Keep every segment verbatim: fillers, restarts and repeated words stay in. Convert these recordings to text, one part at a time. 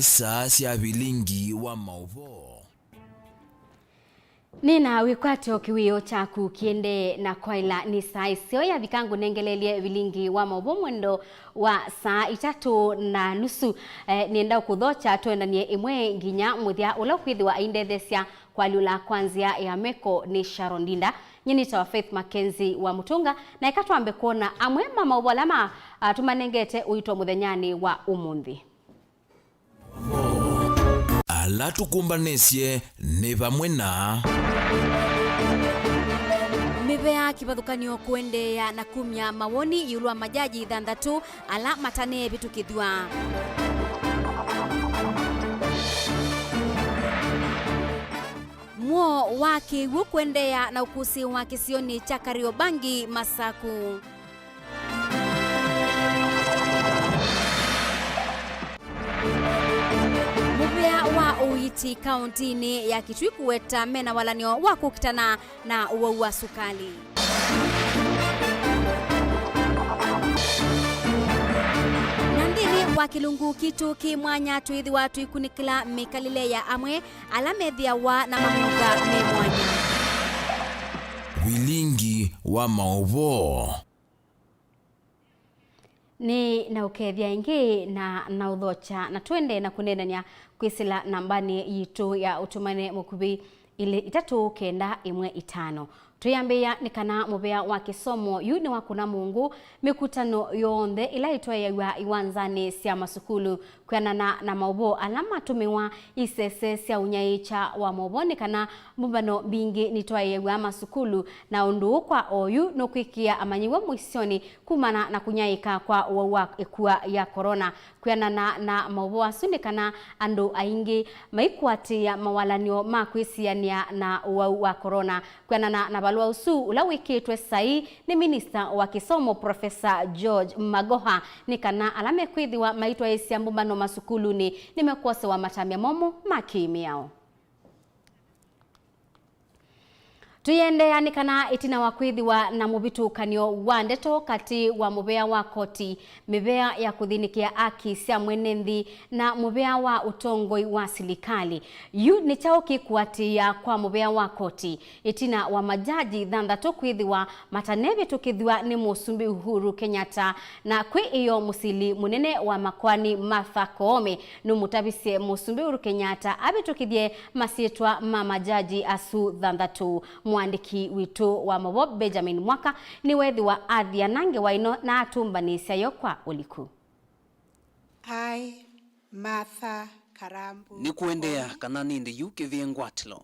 Saa sya vilingi wa maũvoo. Nĩ na wĩkwatyo kĩwĩo kyaku kĩendee na kwaĩla nĩ saa ĩseo yavika ngũnengelelye vilingi wa maũvoo mwendo wa saa itatũ na nusu. Eh, nĩenda ũkũthokya tũendanie ĩmwe nginya mũthya ũla ũkwĩthĩwa aindetheesya kũalyũla kwa nzĩa ya meko nĩ Sharon Ndinda. Nyie nĩtawa Faith Mackenzie wa Mũtũnga, na eka twambe kwona amwe ma maũvoo ala ma, ah, tũmanengete ũito mũthenyanĩ wa ũmũnthĩ. Ala tũkũmbanĩsye nĩ vamwe na mĩvea kĩvathũkany'o kũendeea na kumya mawoni ĩũlũ wa majaji thanthatũ ala matanevĩtũkĩthw'a. Mwoo wa kĩw'ũ kũendeea na ũkũsĩ wa kĩsionĩ kya Kariobangi, Masaku. Mũvĩa wa ũiiti kaũntĩnĩ ya Kitui kũweta mena walanĩo wa kũkitana na ũwau wa sukali. Na nthĩnĩ wa kĩlungu kitũ kĩ mwanya, twĩthĩwa tũikunĩkĩla mĩkalĩle ya amwe ala methĩawa na mamutha me mwanya. Vilingi wa maũvoo. Nĩ na ũkethya ĩngĩ na na ũthokya, na twende na kũneenany'a kwĩsĩla nambanĩ yitũ ya ũtũmane mũkuvĩ ilĩ itatũ kenda ĩmwe itano. Twĩambĩĩa nĩ kana mũvea wa kĩsomo yu nĩwakũna mũngũ mĩkutano yonthe ĩla ĩtwaĩaw'a iwanzanĩ sya masukulu. Kwĩanana na maũvoo ala matũmĩwa isese sya ũnyaĩĩkya wa maũvoo nĩ kana mbũmbano mbingĩ nitwaĩaw'a masukulu, na ũndũ ũũ kwa oyu nũkwĩkĩa amanyĩw'a mũisyonĩ kumana na kũnyaĩĩka kwa ũwau wa ĩkua ya korona. Kwĩanana na maũvoo asu nĩ kana andũ aingĩ maikũatĩĩa mawalanĩo ma kwĩsianĩa na ũwau wa korona. Kwĩanana na valũa ũsu ũla wĩkĩtwe saii nĩ minista wa kĩsomo Profesa George Magoha, nĩ kana ala mekwĩthĩwa maitwaĩĩsya mbũmbano masukulunĩ nĩmekwosewa matambya momũ ma kĩ-mĩao. Tũiendeea nĩ kana ĩtina wa kwĩthĩwa na mũvĩtũkanĩo wa ndeto katĩ wa mũvea wa koti, mĩvea ya kũthĩnĩkĩa aki sya mwene nthĩ, na mũvea wa ũtongoi wa silikalĩ, yu nĩ kyaũ kĩkũatĩĩa kwa mũvea wa koti ĩtina wa majaji thanthatũ kwĩthĩwa matanevĩtũkĩthw'a nĩ Mũsumbĩ Uhuru Kenyatta, na kwĩ ĩyo mũsili mũnene wa makoani Martha Koome nũmũtavisye Mũsumbĩ Uhuru Kenyatta avĩtũkĩthye masyĩtwa ma majaji asu thanthatũ? Mũandĩki witũ wa maũvoo Benjamin Mwaka nĩweethĩwa athi na ngewa ĩno na atũmbanĩsya yo kwa ũliku. I, Martha Karambu. Nĩ kũendeea kana nĩ ĩndĩ yu kĩvĩe ngwatĩlo?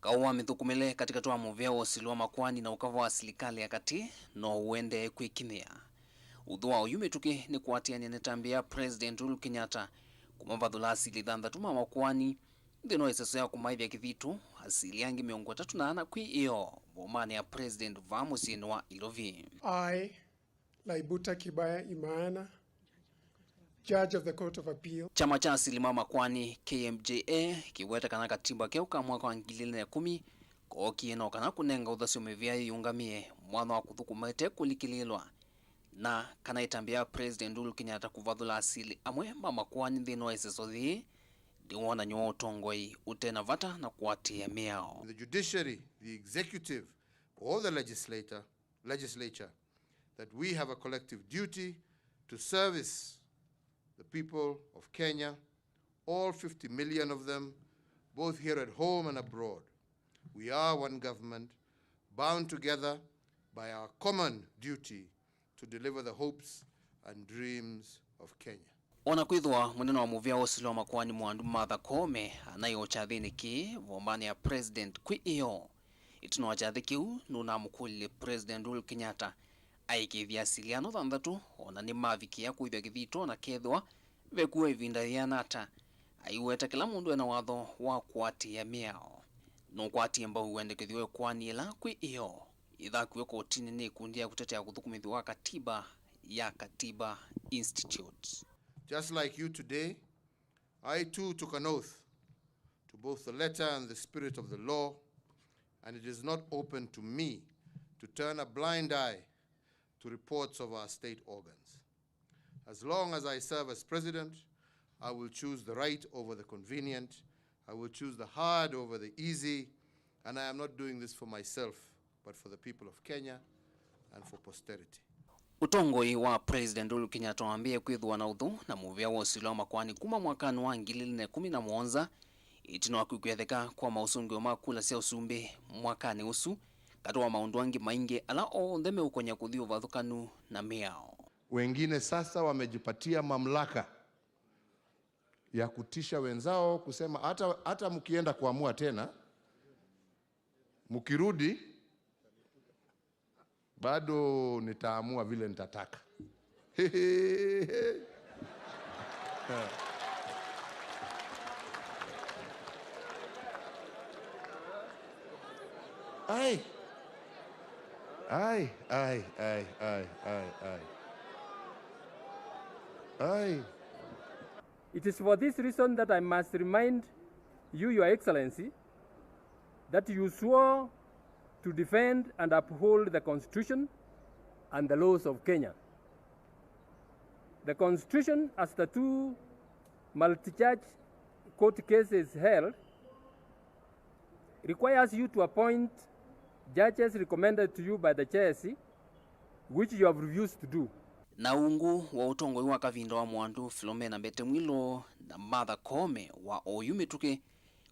Kaũ wa mĩthũkũmĩle katĩkatĩ wa mũvea wa ũsili wa makoani na ũkava wa silikalĩ ya katĩ no ũendee kwĩkinyĩa. Ũthũ wa oyu mĩtũkĩ nĩ kũatĩanĩa na ĩtambya ya President Uhuru Kenyatta kũmavathũla asili thanthatũ ma makoani nthĩnĩ wa ĩseso ya kũmaĩvya kĩthito asili angĩ mĩongo ĩtatũ na ana kwĩ ĩoo vomanĩ ya President vaa mũsyĩnĩ wa Ilovi. I, Laibuta Kibaya Imana, Judge of the Court of Appeal. Kyama kya asili ma makoani, K M J A, kĩwete kana katiba keũ ka mwaka wa ngili ilĩ na ĩkũmi kookie no kana kũnenga ũthasyo mĩvĩa yĩũngamĩe mwanya wa kũthũkũma ĩte kũlikĩlĩĩlwa, na kana ĩtambya ya President Uhuru Kenyatta kũvathũla asili amwe ma makoani nthĩnĩ wa ĩseso yĩĩ ndĩwonany'o wa ũtongoi ũte na vata na kũatĩĩa mĩao. The judiciary, the executive, or the legislator, legislature, that we have a collective duty to service the people of Kenya, all fifty million of them, both here at home and abroad. We are one government, bound together by our common duty to deliver the hopes and dreams of Kenya. O na kwĩthĩwa mũnene wa mũvĩa wa ũsili wa makoani Mwandu Martha Koome anaĩ o kyathĩnĩ kĩĩ vomanĩ ya President kwĩ ĩoo, ĩtina wa kyathĩ kĩu nũnamũkũlilye President Uhuru Kenyatta aĩkĩĩthya asili ano thanthatũ o na nĩmavikĩa kũĩvya kĩthito na kethĩwa vekuwa ĩvinda yĩana ata. Aiweta kĩla mũndũ ena watho wa kũatĩĩa mĩao. Nũkwatie mbau wendekethyo wa ĩkoani ĩla kwĩ ĩoo ĩthakiwe kotinĩ nĩ ĩkundi ya kũtetea kũthũkũmĩthw'a kwa katiba ya Katiba Institute. Just like you today, I too took an oath to both the letter and the spirit of the law, and it is not open to me to turn a blind eye to reports of our state organs. As long as I serve as president, I will choose the right over the convenient. I will choose the hard over the easy. And I am not doing this for myself, but for the people of Kenya and for posterity. Ũtongoi wa President Uhuru Kenyatta wambĩĩe kwĩthĩwa na ũthũ na mũvĩa wa ũsilũ wa makoani kuma mwakanĩ wa ngili ilĩ na ĩkũmi na mũonza, ĩtina wa kwĩkw'etheka kwa maũsũngĩo ma kula sya ũsumbĩ mwakanĩ ũsu, katĩ wa maũndũ angĩ maingĩ ala onthe meũkony'a kũthi ũvathũkanu na mĩao. Wengine sasa wamejipatia mamlaka ya kutisha wenzao, kusema hata, hata mkienda kuamua tena, mkirudi, bado nitaamua vile nitataka. Ai. Ai, ai, ai, ai, ai, ai. Ai. It is for this reason that I must remind you, Your Excellency, that you swore to defend and uphold the Constitution and the laws of Kenya. The Constitution, as the two multi-judge court cases held, requires you to appoint judges recommended to you by the J S C, which you have refused to do. Na ungu wa ũtongoi wa kavinda wa Mwandu, Philomena Mbete Mwilu na Martha Koome wa oyu mĩtũkĩ,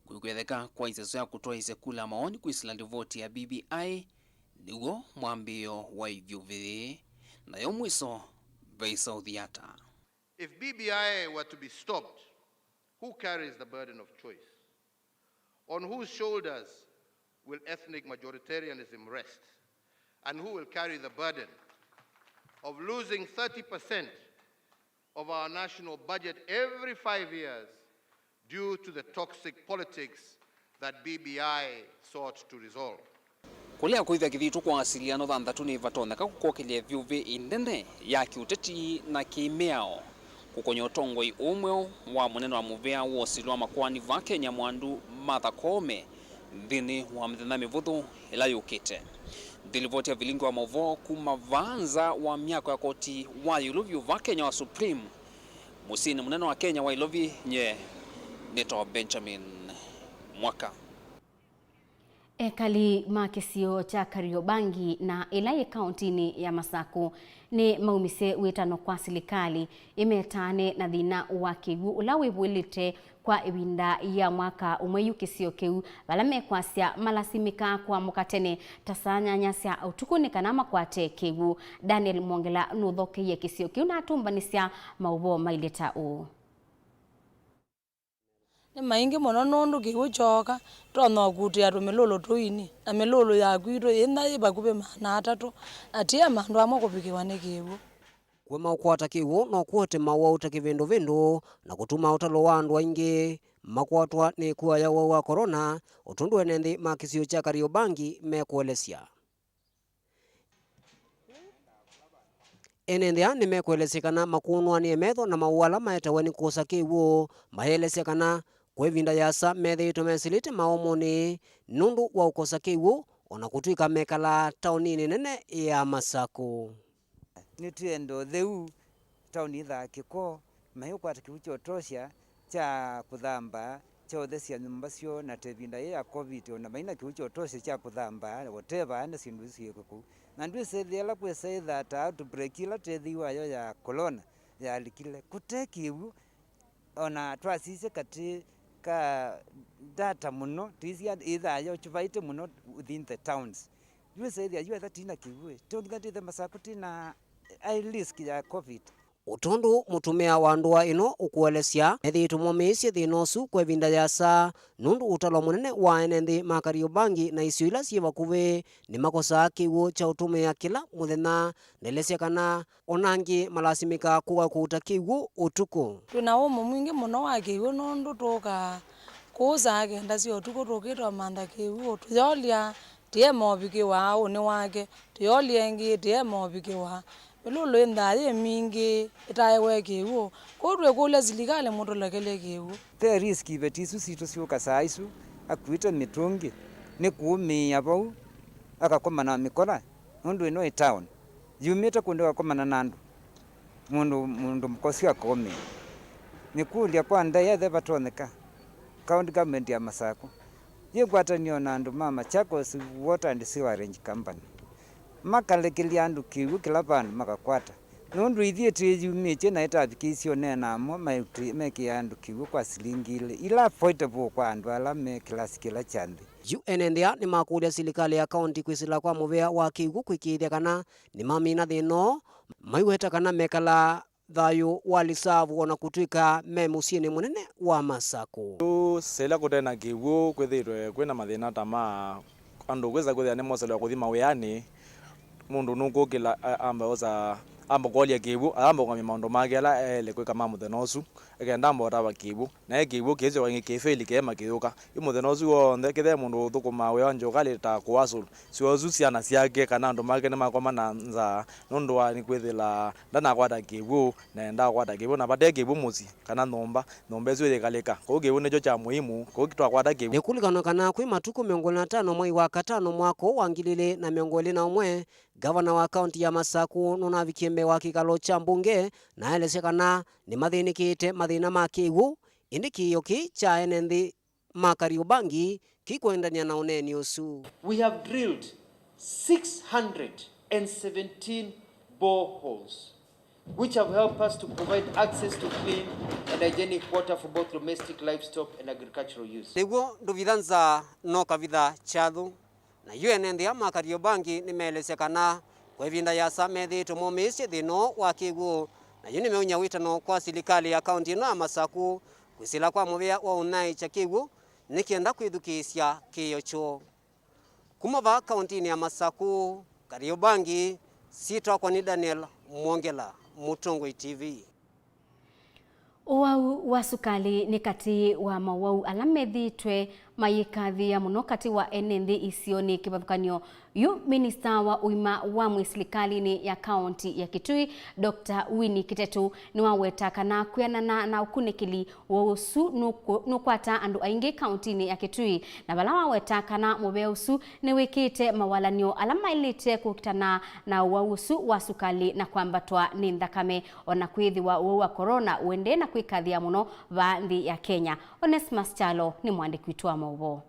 kwĩkwetheka kwa iseso ya kũtwaĩĩsya kula maoni kwĩsĩla livoti ya B B I nĩw'o mwambĩĩo wa ithyũvĩ, nayo mwĩso vaisa ũthi ata. If B B I were to be stopped, who carries the burden of choice? On whose shoulders will ethnic majoritarianism rest? And who will carry the burden of losing thirty percent of our national budget every five years due to the toxic politics that B B I sought to resolve? Kũlea kũĩthya kĩthitũ kwa asiliano thanthatũ nĩvatonyeka kũkokĩlya ĩvyũvĩ ĩnene ya kĩũteti na kĩmĩao, kũkony'a ũtongoi ũũ mweũ wa mũnene wa mũvĩa wa ũsilũ wa makoani vaa Kenya Mwandu Martha Koome nthĩnĩ wa mĩthenya mĩvũthũ ĩla yũkĩte. Nthĩ livoti ya vilingi wa maũvoo kuma vaa nza wa myako ya koti wa ĩũlũ vyũ vaa Kenya wa Supreme, mũsyĩnĩ mũnene wa Kenya wa Nairobi, nye nĩtawa Benjamin Mwaka. Ekali ma kĩsio kya Kariobangi na ĩla yĩ kaũntinĩ ya Masaku nĩmaumisye wĩtano kwa silikalĩ ĩmetaane na thĩna wa kĩw'ũ ũla wĩvũĩlĩte kwa ĩvinda ya mwaka ũmwe yu kĩsio kĩu, vala mekwasya malasimĩkaa kũamũka tene ta saa nyanya sya ũtukũ nĩ kana makwate kĩw'ũ. Daniel Mwongela nũthokeie kĩsio kĩu na atũmbanĩsya maũvoo mailye ta ũũ. Nĩ maingĩ mũno nũndũ kĩw'ũ kyooka, tũtonya ũkutĩa tũmĩlũlũ tũini, na mĩlũlũ ya kwitũ yĩna yĩ vakuvĩ maana atatũ, na ti ya andũ amwe kũvikĩwa nĩ kĩw'ũ. Kũema ũkwata kĩw'ũ no kũete mawau ta kĩvĩndũvĩndũ na kũtuma ũtalo wa andũ aingĩ makwatwa nĩ ĩkua ya ũwau wa corona, ũtũndũ ene nthĩ ma kĩsio kya Kariobangi mekũelesya. Ene nthĩ aa nĩmekũelesya kana makũnũanĩe metho na mawau ala maetawe nĩ kũkosa kĩw'ũ, mayeelesya kana kwa ĩvinda yĩasa methĩĩtwe mesĩlĩte maũmũnĩ nũndũ wa ũkosa kĩw'ũ, o na kũtw'ĩka mekalaa taoninĩ nene ya Masakũ. Nĩtwĩenda ũtheu, taoni ĩthaa kĩko, mayĩũkwata kĩw'ũ kya ũtosya kya kũthamba, kya ũthesya nyũmba syoo, na ta ĩvinda yĩĩ ya COVID, o na maina kĩw'ũ kya ũtosya kya kũthamba, whatever, na syĩndũ isu syĩkwe kũu. Na ndwĩsĩ ĩthĩa ĩla kwĩsa ĩthaa ta outbreak ĩla twethĩiwe nayo ya corona yalikile, kũte kĩw'ũ, o na twasisye katĩ ka ndata mũno, tũisya ĩthaa yochuvaĩte mũno within the towns. Yu ĩsa ĩthĩa yu etha tina kĩw'ũ, ĩ. Tũngitha twĩthe Masakũ tina high risk ya COVID. O tondũ mũtumĩa wa ndũa ĩno ũkũelesya, methĩĩtwe momĩĩsye thĩna ũsu kwa ĩvinda yĩasa, nũndũ ũtalo mũnene wa ene nthĩ ma Kariobangi na isio ila syĩ vakuvĩ nĩmakosaa kĩw'ũ kya ũtũmĩa kĩla mũthenya, na elesya kana o na angĩ malasimĩkaa kũka kũuta kĩw'ũ ũtukũ. Twĩ na ũmũ mwingĩ mũno wa kĩw'ũ nũndũ tũũkaa kũu saa kenda sya ũtukũ tũkĩtwa mantha kĩw'ũ, tũyolya, Tiema ũvikĩwa ũnĩ wake, tũyolya ĩngĩ, tiema ũvikĩwa. Mĩlũlũ ĩnthaa yĩ mingĩ ĩtaewe kĩw'ũ, kwoou twĩkũlya silikalĩ mũtũlekelye kĩw'ũ. Ve risk iveti isu sitũ syũka saa isu, akuĩte mĩtũngĩ, nĩ kũũmĩĩa vau, akakomana na mĩkola, nũndũ ĩno ĩ town. Yumĩte kũndũ ĩkakomana na andũ, mũndũ, mũndũ mũkosi akaũmĩĩa. Nĩkũlya kwa ndaĩa ethe vatonyeka County Government ya Masakũ yĩkwatanĩo na andũ ma Machakos Water and Sewerage Company makalekĩlya andũ kĩw'ũ kĩla vandũ makakwata, nũndũ ithyĩ twĩyumĩtye na ĩtavikĩisye ũneena amwe maĩtwĩ-, mekĩaa andũ kĩw'ũ kwa silingi ilĩ ila affordable kwa andũ ala me kĩlasi kĩla kya nthĩ. Yu ene nthĩ aa nĩmakũlya silikalĩ ya kaunti kwĩsĩla kwa mũvea wa kĩw'ũ kũĩkĩĩthya kana nĩmamina thĩna ũũ, maiweta kana mekalaa thayũ wa lisavu o na kũtw'ĩka me mũsyĩnĩ mũnene wa Masakũ. Sya ĩla kũte na kĩw'ũ kwĩthĩĩtwe kwĩ na mathĩna ta ma andũ kwĩsa kwĩthĩa nĩmoselwa kũthi mawĩanĩ, mũndũ nũkũkĩla a-, ambe osa, ambe kwolya kĩw'ũ, ambe kũngamya maũndũ make ala eele kwĩka ma mũthenya ũsu, ekenda ambe ũtava kĩw'ũ. Naĩ kĩw'ũ kĩsyoka kĩngĩ kĩfeli kĩema kĩyũka. Yu mũthenya ũsu w'onthe, kĩthe mũndũ ũthũkũmaa wĩa wa njokalĩ ta kũwasũl. Syo ũsu syana syake kana andũ make nĩmakoma na nzaa nũndũ wa nĩkwĩthĩla ndanakwata kĩw'ũ, na endaa kũkwata kĩw'ũ, na vate kĩw'ũ mũsyĩ kana nyũmba, nyũmba ĩsu yĩkalĩka. Kwoou kĩw'ũ nĩkyo kya mũimu, kwoou twakwata kĩw'ũ. Nĩkũlikanwa kana kwĩ matukũ mĩongo ĩlĩ na atano mwai wa katano mwaka ũũ wa ngili ilĩ na mĩongo ĩlĩ na ũmwe, ngavana wa kaunti ya Masakũ nũnavikie mbee wa kĩkalo kya mbunge na aelesya kana nĩmathĩnĩkĩte mathĩna ma kĩw'ũ, ĩndĩ kĩĩo kĩĩ kya ene nthĩ ma Kariobangi kĩkwendany'a na ũneeni ũsu. We have drilled six hundred and seventeen boreholes, which have helped us to provide access to clean and hygienic water for both domestic livestock and agricultural use. Nĩw'o ndũvitha nzaa, no kavitha kyathũ. Na yu ene nthĩ ma Kariobangi nĩmeelesya kana kwa ĩvinda yĩasa methĩĩtwe momĩĩsye thĩna ũũ wa kĩw'ũ, na yu nĩmeũny'a wĩtano kwa silikalĩ ya kaunti ĩno ya Masakũ kwĩsĩla kwa mũvea wa ũnyaĩĩkya kĩw'ũ nĩ kenda kwĩthukĩĩsya kĩĩo kyoo. Kuma vaa kauntinĩ ya Masakũ, Kariobangi, syĩtwa wakwa nĩ Daniel Mwongela, Mũtongoi T V. Ũwau wa sukalĩ nĩ katĩ wa mawau ala methĩĩtwe mayĩkathĩĩa mũno katĩ wa ene nthĩ isionĩ kĩvathũkany'o. Yu minista wa ũima wa mwĩĩ silikalĩnĩ ya kaunti ya Kitui, Doctor Winnie Kitetu, nĩwaweta kana kwĩanana na ũkunĩkĩli, ũwau ũsu nũkũ-, nũkwataa andũ aingĩ kauntinĩ ya Kitui, na vala waweta kana mũvea ũsu nĩwĩkĩĩte mawalany'o ala maĩlĩte kũkitana na ũwau ũsu wa sukalĩ na kwambatwa nĩ nthakame. O na kwĩthĩwa ũwau wa corona ũendee na kwĩkathĩa mũno vaa nthĩ ya Kenya, Onesmus Kyalo nĩ mũandĩki witũ wa maũvoo.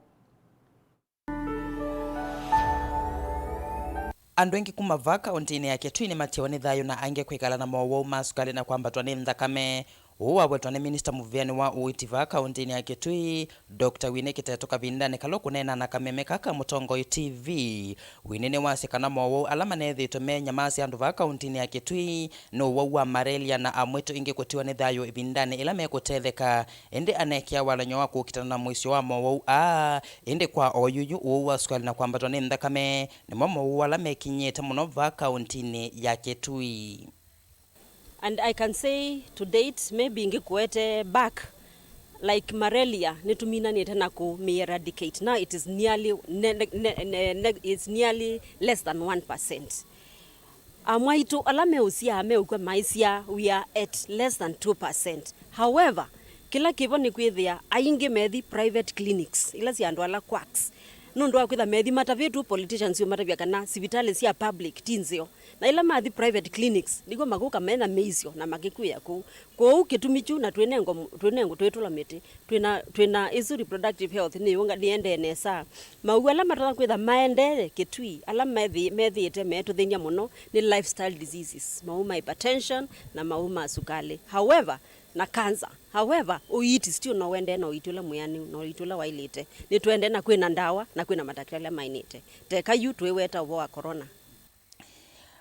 Andũ aingĩ kuma vaa kaũntĩnĩ ya Kitui nĩmatiawa nĩ thayũ na aingĩ kwĩkala na mowau ma sukalĩ na kwambatwa nĩ nthakame. Ũu wawetwa nĩ minista mũvĩanĩ wa ũiiti vaa kaũntĩnĩ ya Kitui, Doctor Winnie Kitetu kavindanĩ kala ũkũneena na kameme kaka Mũtongoi T V. Winnie nĩwasya kana mowau ala manethĩĩtwe menyamasya andũ vaa kaũntĩnĩ ya Kitui nĩ ũwau wa malaria na amwĩtũ ĩngĩ kũtiwa nĩ thayũ ĩvindanĩ ĩla mekũtetheka. Ĩndĩ anekĩa walany'o wa kũkitana na mũisyo wa mowau aa. Ĩndĩ kwa oyuyu, ũwau wa sukalĩ na kwambatwa nĩ nthakame nĩmo mowau ala mekinyĩte mũno vaa kaũntĩnĩ ya Kitui. And I can say to date, maybe ngĩkũete back, like, malaria nĩtũminanĩte na kũmĩ eradicate. Now it is nearly ne-, ne-, ne-, ne-, ne-, it's nearly less than one percent. Amwaitũ ala meũsyaa meũkw'a maisyaa, we are at less than two percent. However, kĩla kĩvo nĩ kwĩthĩa aingĩ methi private clinics, ila sya andũ ala quacks, nũndũ wa kwĩtha methi matavĩtwe politicians ũmatavya kana sivitalĩ sya public ti nzeo. Na ĩla mathi private clinics, nĩkw'o makũka mena mĩisyo na makĩkw'ĩa kũu. Kwoou kĩtumi kyu na twĩnengo, twĩnengo twĩtũla mĩtĩ, twĩna, twĩna ĩsu reproductive health nĩyũnga, nĩendee nesa. Mawau ala matonya kwĩtha maendee Kitui, ala methi-, methĩĩte meetũthĩny'a mũno nĩ lifestyle diseases, mawau ma hypertension na mawau ma sukalĩ. However, na cancer. However, ũiiti still no wendee na ũiiti ũla mwĩanĩu, na ũiiti ũla waĩlĩte. Nĩtũendee na kwĩna ndawa, na kwĩna matakĩtalĩ ala mainĩte. Teka yu twĩweta ũvoo wa corona.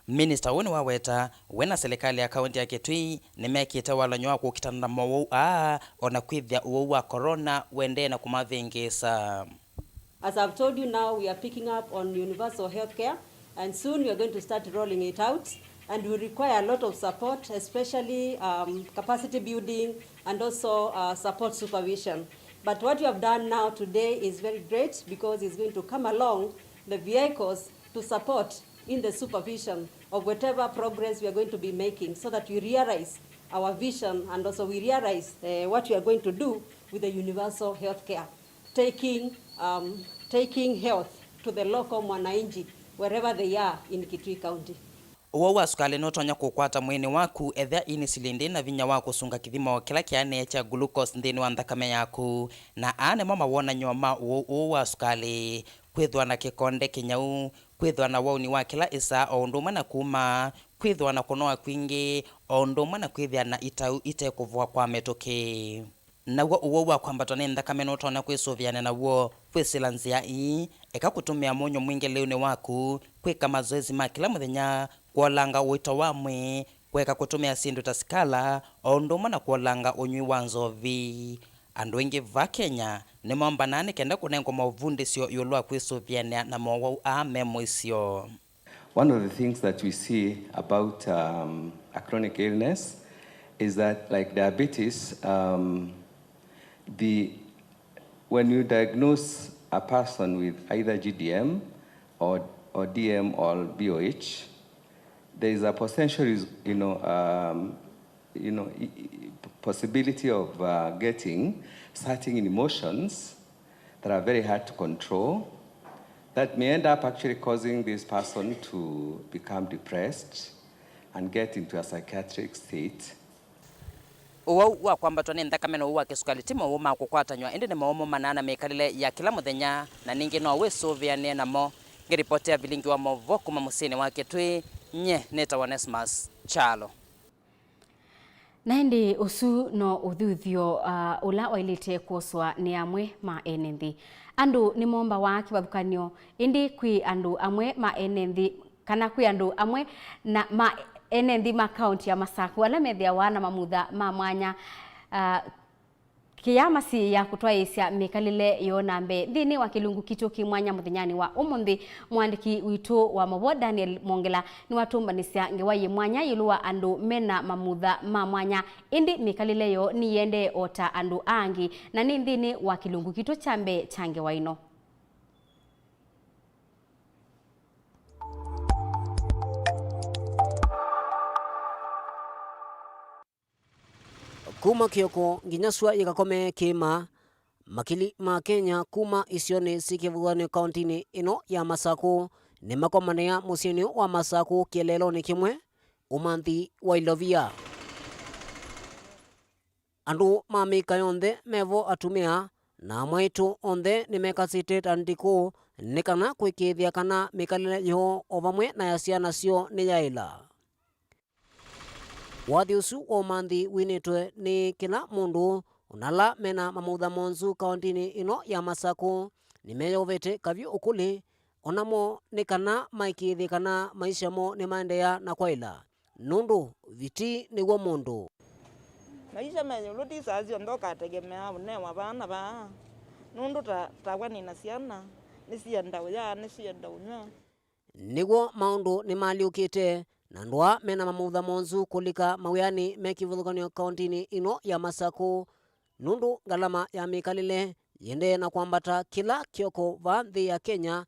Minista ũũ nĩwaweta we na silikalĩ ya kaũntĩ ya Kitui nĩmekĩte walany'o wa kũkitana na mowau aa, o na kwĩthĩa ũwau wa corona ũendee na kũmavĩngĩĩsa. As I've told you now, we are picking up on universal healthcare, and soon we are going to start rolling it out, and we require a lot of support, especially, um, capacity building and also, uh, support supervision. But what you have done now today is very great because it's going to come along the vehicles to support in the supervision of whatever progress we are going to be making, so that we realize our vision and also we realize, eh, what we are going to do with the universal health care, taking, um, taking health to the local mwananchi wherever they are in Kitui County. Ũwau wa sukalĩ nũtonya kũkwata mwĩĩnĩ waku ethĩa insulin ndĩ na vinya wa kũsunga kĩthimo kĩla kĩanĩe kya glucose nthĩnĩ wa nthakame yaku. Na aa nĩmo mawonany'o ma ũwau ũũ wa sukalĩ: kwĩthwa na kĩkonde kĩnyau, kwĩthwa na wauni wa kĩla ĩsaa o ũndũ ũmwe na kuma, kwĩthwa na kũnoa kwingĩ, o ũndũ ũmwe na kwĩthĩa na itau itekũvũa kwa mĩtũkĩ. Naw'o ũwau wa kwambatwa nĩ nthakame nũtonya kwĩsũvĩana naw'o. Kwĩsĩla nzĩa ii: eka kũtũmĩa mũnyũ mwingĩ lĩunĩ waku, kwĩka mazoezi ma kĩla mũthenya, kũolanga ũito wa mwĩĩ, kũeka kũtũmĩa syĩndũ ta sikala, o ũndũ ũmwe na kũolanga ũnyw'i wa nzovi. Andũ aingĩ va Kenya nĩmombanaa nĩ kenda kũnengwa maũvundĩsyo ĩũlũ wa kwĩsũvĩanĩa na mowau aa me mũisyo. One of the things that we see about, um, a chronic illness is that, like diabetes, um, the, when you diagnose a person with either G D M or, or D M or B O H, there is a potential, you know, um, you know, i- i- possibility of, uh, getting certain emotions that are very hard to control that may end up actually causing this person to become depressed and get into a psychiatric state. Ũwau wa kwambatwa nĩ nthakame na ũwau wa kĩsukalĩ ti mowau ma kũkwatanywa, ĩndĩ nĩ mowau maumanaa na mĩkalĩle ya kĩla mũthenya, na ningĩ no wĩsũvĩanĩe namo. Ngĩripotea vilingi wa maũvoo kuma mũsyĩnĩ wa Kĩtwĩ, nyie nĩtawa Onesmus Kyalo. Na ĩndĩ ũsu no ũthuthyo, ah, ũla waĩlĩte kwoswa nĩ amwe ma ene nthĩ. Andũ nĩmombawa kĩvathũkany'o, ĩndĩ kwĩ andũ amwe ma ene nthĩ, kana kwĩ andũ amwe na ma ene nthĩ ma kaunti ya Masaku ala methĩawa na mamutha ma mwanya, ah, kĩya masiĩĩa kũtwaĩĩsya mĩkalĩle yoo na mbee. Nthĩnĩ wa kĩlungu kitũ kĩ mwanya mũthenyanĩ wa ũmũnthĩ, mũandĩki witũ wa maũvoo Daniel Mwongela nĩwatũmbanĩsya ngewa yĩ mwanya ĩũlũ wa andũ mena mamutha ma mwanya, ĩndĩ mĩkalĩle yoo nĩyĩendee o ta andũ aa angĩ, na nĩ nthĩnĩ wa kĩlungu kitũ kya mbee kya ngewa ĩno. Kuma kĩoko nginya sua yĩkakomee kĩĩma, makili ma Kenya kuma isionĩ syĩ kĩvathũkany'o kauntinĩ ĩno ya Masakũ nĩmakomanĩa mũsyĩnĩ wa Masakũ kĩeleelonĩ kĩmwe, ũmanthi wa ilovia. Andũ ma mĩka yonthe mevo, atumĩa na amwaitũ, onthe nĩmekasĩte ta ndikũ nĩ kana kũĩkĩĩthya kana mĩkalĩle yoo o vamwe na ya syana syoo nĩyaĩla. Wathi ũsu wa ũmanthi winĩtwe nĩ kĩla mũndũ, o na ala mena mamutha monzu kauntinĩ ĩno ya Masakũ nĩmeyovete kavyũ ũkũlĩ, o namo nĩ kana maĩkĩĩthye kana maisha moo nĩmaendeea na kwaĩla, nũndũ viti nĩw'o mũndũ. Maisha me ĩũlũ ti saa syonthe ũkategemea ũnewa vaa na vaa, nũndũ ta, takwa nĩ na syana, nĩsienda ũya, nĩsienda ũnyw'a. Nĩw'o maũndũ nĩmalyũkĩte, na andũ aa mena mamutha monzu kũlika mawĩanĩ me kĩvathũkany'o kauntinĩ ĩno ya Masakũ, nũndũ ngalama ya mĩkalĩle yĩendee na kwambata kĩla kĩoko vaa nthĩ ya Kenya.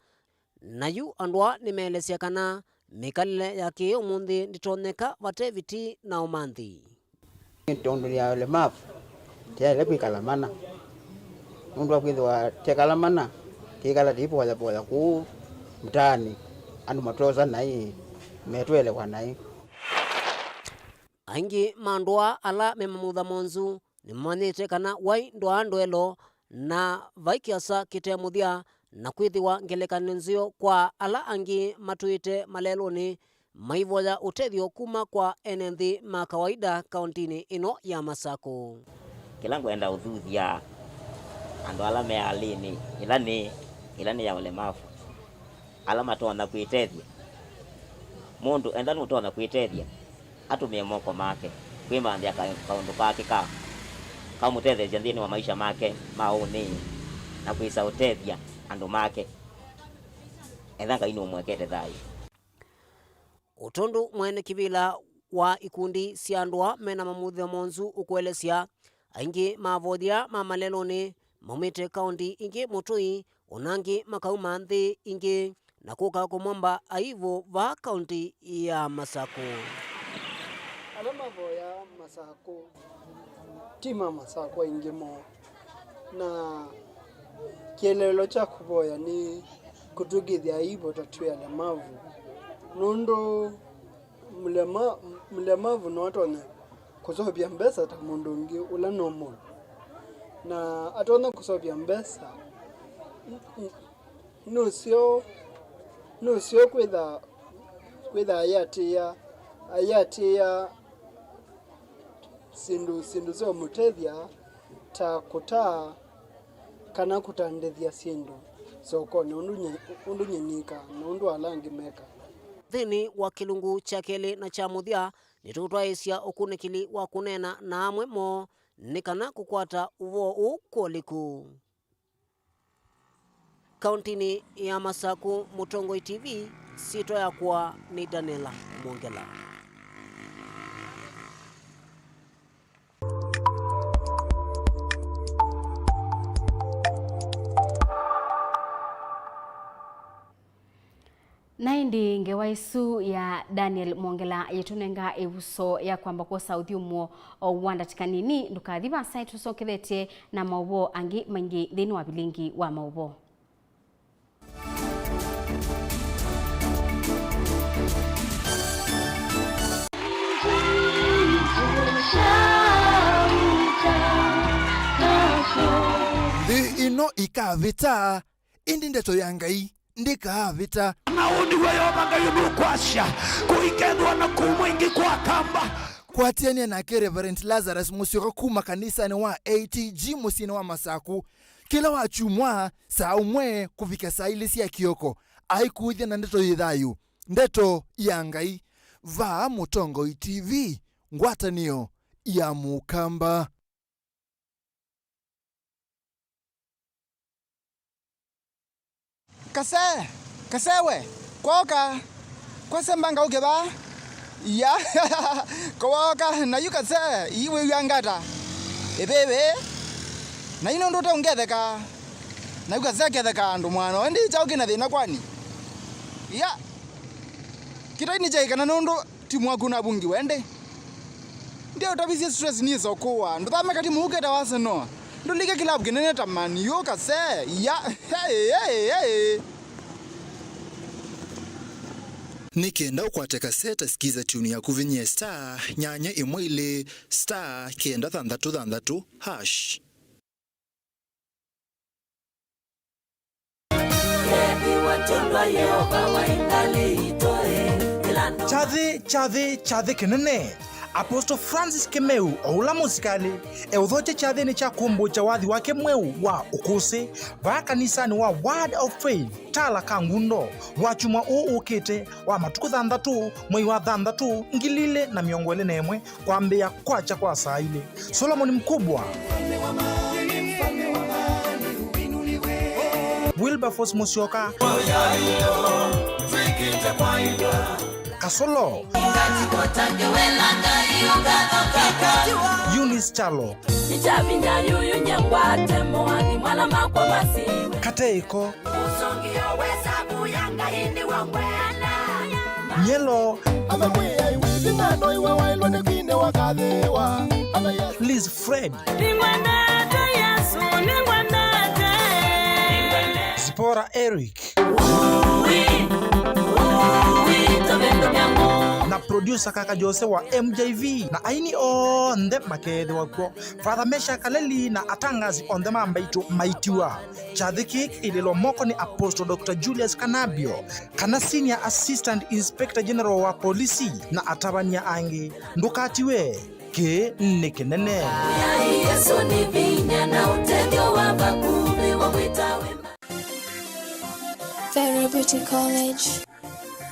Na yu andũ aa nĩmeelesya kana mĩkalĩle ya kĩ-ũmũnthĩ ndĩtonyeka vate viti na ũmanthi. Nĩ tondũ nĩ ya ũlemavu, tyaĩle kwĩkala mana. Nũndũ wa kwĩthĩwa tekala mana, kĩkala tĩivoyavoya kũu mtaanĩ, andũ matwosa naĩ, metwelewa naĩ. Aingĩ ma andũ aa ala me mamutha monzu nĩmamanyĩte kana wai ndwaa ndwelo, na vai kĩasa kĩte mũthya, na kwĩthĩwa ngelekany'o nzeo kwa ala angĩ matũĩte malelũnĩ maivoya ũtethyo kuma kwa ene nthĩ ma kawaida kauntinĩ ĩno ya Masakũ. Kĩla ngwenda ũthuthya andũ ala me alĩnĩ, ĩla nĩ, ĩla nĩ ya ũlemavu, ala matonya kwĩtethya. Mũndũ enda nũtonya kwĩtethya, atũmĩe moko make kwĩmanthĩa ka-, kaũndũ kake ka, kamũtetheesya nthĩnĩ wa maisha make ma ũnĩĩ na kwĩsa ũtethya andũ make. Etha Ngai nũmũekete thayũ. O tondũ mwene kĩvĩla wa ikundi sya andũ aa mena mamutha monzu ũkũelesya, aingĩ ma avoyia ma malelũnĩ maumĩte kaunti ingĩ mũtũi, o na angĩ makauma nthĩ ingĩ na kũka kũmomba Aivu vaa kaunti ya Masakũ. Ala mavoyaa Masakũ ti ma Masakũ aingĩ moo, na kĩeleelo kya kũvoya nĩ kũtw'ĩkĩthya Aivu ta twĩ alemavu, nũndũ Mũlema-, mũlemavu no atonya kũseũvya mbesa ta mũndũ ũngĩ ũla normal. Na atonya kũseũvya mbesa, n-, n-, nũseo, nũseo kwĩtha, kwĩtha ayatĩĩa, ayatĩĩa syĩndũ, syĩndũ syaũmũtethya ta kũtaa kana kũtandĩthya syĩndũ sokonĩ ũndũ nye-, ũndũ nyie nĩkaa na ũndũ ala angĩ mekaa. Nthĩnĩ wa kĩlungu kya kelĩ na kya mũthya, nĩtũkũtwaĩĩsya ũkunĩkĩli wa kũneena na amwe moo nĩ kana kũkwata ũvoo ũũ kũlĩku. Kauntinĩ ya Masaku, Mũtongoi T V, syĩtwa yakwa nĩ Daniela Mwongela. Na ĩndĩ ngewa ĩsu ya Daniel Mwongela yĩtũnenga ĩvuso ya kwamba kwosa ũthyũmũo o wa ndatĩka nini. Ndũkathi vaasa, tũsokethetye na maũvoo angĩ maingĩ nthĩnĩ wa vilingi wa maũvoo. Nthĩ ĩno ĩkavĩta, ĩndĩ ndeto ya Ngai ndĩkaavĩta. Na ũũ nĩw'o Yeova Ngai ũkwasya, kũikethĩwa na kũumwa ĩngĩ kwa kamba. Kwatĩanĩa nake Reverend Lazarus Mũsyoka kuma kanisanĩ wa A T G mũsyĩnĩ wa Masaku, kĩla wakyumwa saa ũmwe kũvika saa ilĩ sya kĩoko, aikũĩthya na ndeto yĩ thayũ, ndeto ya Ngai, vaa Mũtongoi T V, ngwatanĩo ya Mũkamba. Kasee, kasee we, kwoka, kwasembanga ũke vaa? Iya, kwoka, na yu kasee, ii wĩw'a ngata? Ĩvĩvĩ, na yu nũndũ ũteũngetheka? Na yu kasee ketheka andũ mwana, ĩndĩ kyaũ kĩna thĩna kwani? Iya, kĩtai nĩ kyaĩ kana nũndũ timu waku navungiwe ĩndĩ? Ndeũtavisye stress nĩsokũwa. Ndũthame katimu ũketa Arsenal. Ndũlike kilabu kĩnene ta Man U kase. Ya. Hey, hey, hey. Nĩ kenda ũkwate kaseta, sikiza tune yaku, vinyie star nyanya ĩmwe ilĩ star kenda thanthatũ thanthatũ hash. Kyathĩ, kyathĩ, kyathĩ kĩnene. Apostle Francis Kĩmeu, o ũla mũsikalĩ, eũthokye kyathĩnĩ kya kũmbũkya wathi wake mweũ wa ũkũsĩ vaa kanisanĩ wa Word of Faith, Tala ka Ngundo, wakyumwa ũũ ũkĩte wa matukũ thanthatũ, mwei wa thanthatũ, ngili ilĩ na mĩongo ĩlĩ na ĩmwe, kwambĩĩa kwakya kwa saa ilĩ. Solomon Mkubwa. Wilberforce Musyoka. Kasolo. Eunice Kyalo. Kate Ĩko. Nyelo. Liz Fred. Zipora Eric. Na producer Kaka Jose wa M J V. Na aini onthe makeethĩwa kw'o. Father Meshack Kaleli na atangasi onthe ma mbaitũ maitiwa. Kyathĩ kĩĩ kĩilĩlwa moko nĩ Apostle Doctor Julius Kanabio, kana Senior Assistant Inspector General wa Polisi, na atavany'a angĩ. Ndũkatiwe, kĩĩ nĩ kĩnene. Yai Yesũ nĩ vinya na ũtethyo wa vakuvĩ wa kwĩta wema. Vera Beauty College.